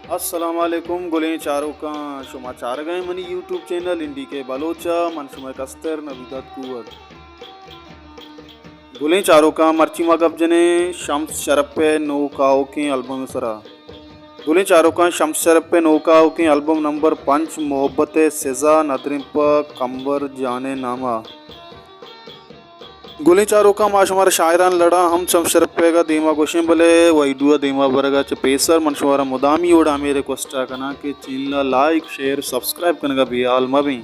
السلام علیکم گلیں چاروکاں، شما چارگائیں منی یوٹیوب چینل انڈی کے بلوچ ءَ، من شمئے کستر نبی داد کوہر۔ گلیں چاروکاں، مرچی ما گپ جنیں شمس شرپ ءِ نوک آؤکیں البم ءِ سرا۔ گلیں چاروکاں، شمس شرپ ءِ نوک آؤکیں البم نمبر پنچ محبت ءِ سزا، ندریں پہ کمبر جان ءِ نام ءَ۔ گلیں چاروکاں، ما شمارا شاعران لڑا ہم شمس شرپ ءَ دیما گوشیں، بلے ویڈیو ءَ دیما برگا چہ پیسر من شمارا مدامی وڑا ہمے ریکویسٹ ءَ کناں کہ چینل ءَ لائک، شیئر، سبسکرائب کنگا بے حال مہ بیں۔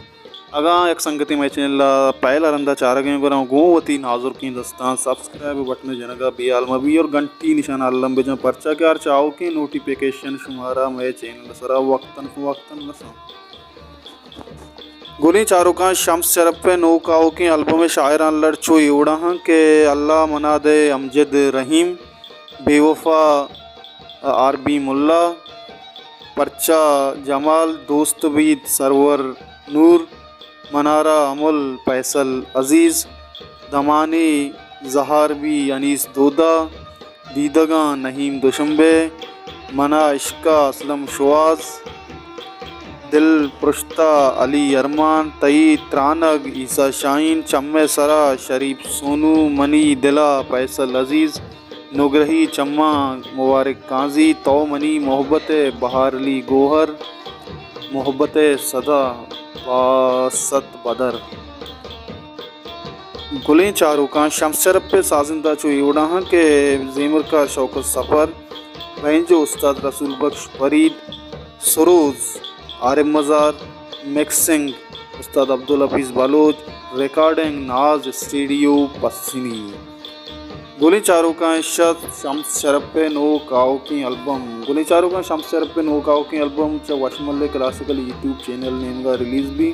اگاں یک سنگتے مئے چینل ءَ پہلا رندا چارگیں گڑا گوں وتی نازرکیں دستاں سبسکرائب بٹن ءَ جنگا بے حال مہ بی اور گھنٹی نشان ءَ الم بجن، پرچا کہ ہر چاؤکیں نوٹیفیکیشن شمارا مئے چینل ءِ سرا وقتاً فوقتاً رساں۔ گلیں چاروکاں، شمس شرپ ءِ نوک آؤکیں البم ءِ شاعران لڑ چو اے وڑا ہاں کہ اللہ منا دے امجد رحیم، بے وفا آر بی ملا، پرچا جمال، دوست بیت سرور نور، منارا امل فیصل عزیز، دمانے زہار بی انیس دودا، دیدگاں نعیم دوشنبے، منا عشقا اسلم شواز، دل پرشتا علی ارمان، تئی ترانگ عیسی شاہین، چمے سرا شریف سونو، منی دلا فیصل عزیز، نگرہی چماں مبارک قاضی، تو منی محبت ءِ بہار علی گوہر، محبت ءِ صدا باسط بدر۔ گلیں چاروکاں، شمس شرپ ءِ سازندہ چو اے وڑا ہاں کہ زیمرکار شوکت سفر، بینجو استاد رسول بخش فرید، سروز عارف مزار، مکسنگ استاد عبدالحفیظ بلوچ، ریکارڈنگ ناز اسٹوڈیو پسنی۔ گلیں چاروکاں، شت شمس شرپ ءِ نوک آؤکیں البم۔ گلیں چاروکاں، شمس شرپ ءِ نوک آؤکیں البم چہ وشملے کلاسیکل یوٹیوب چینل نیمگا ریلیز بی۔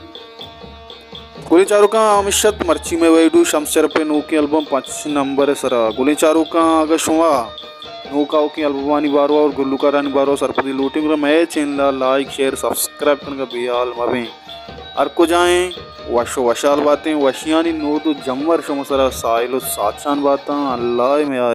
گلیں چاروکاں، ہمیش ات مرچی مئے ویڈیو شمس شرپ ءِ نوکیں البم پنچ نمبر ءِ سرا۔ گلیں چاروکاں، اگہ شما نوک آؤکیں البمانی باروا اور گلوکارانی باروا سرپدی لوٹیں گڑا مئے چینل ءَ لائک، شیئر، سبسکرائب کنگا بے حال مہ بیں۔ ہر کجائیں وش و وشحال باتیں، وشیانی نود و جمبر شما سرا ساحل و ساچان باتاں۔ اللہ ءِ میار۔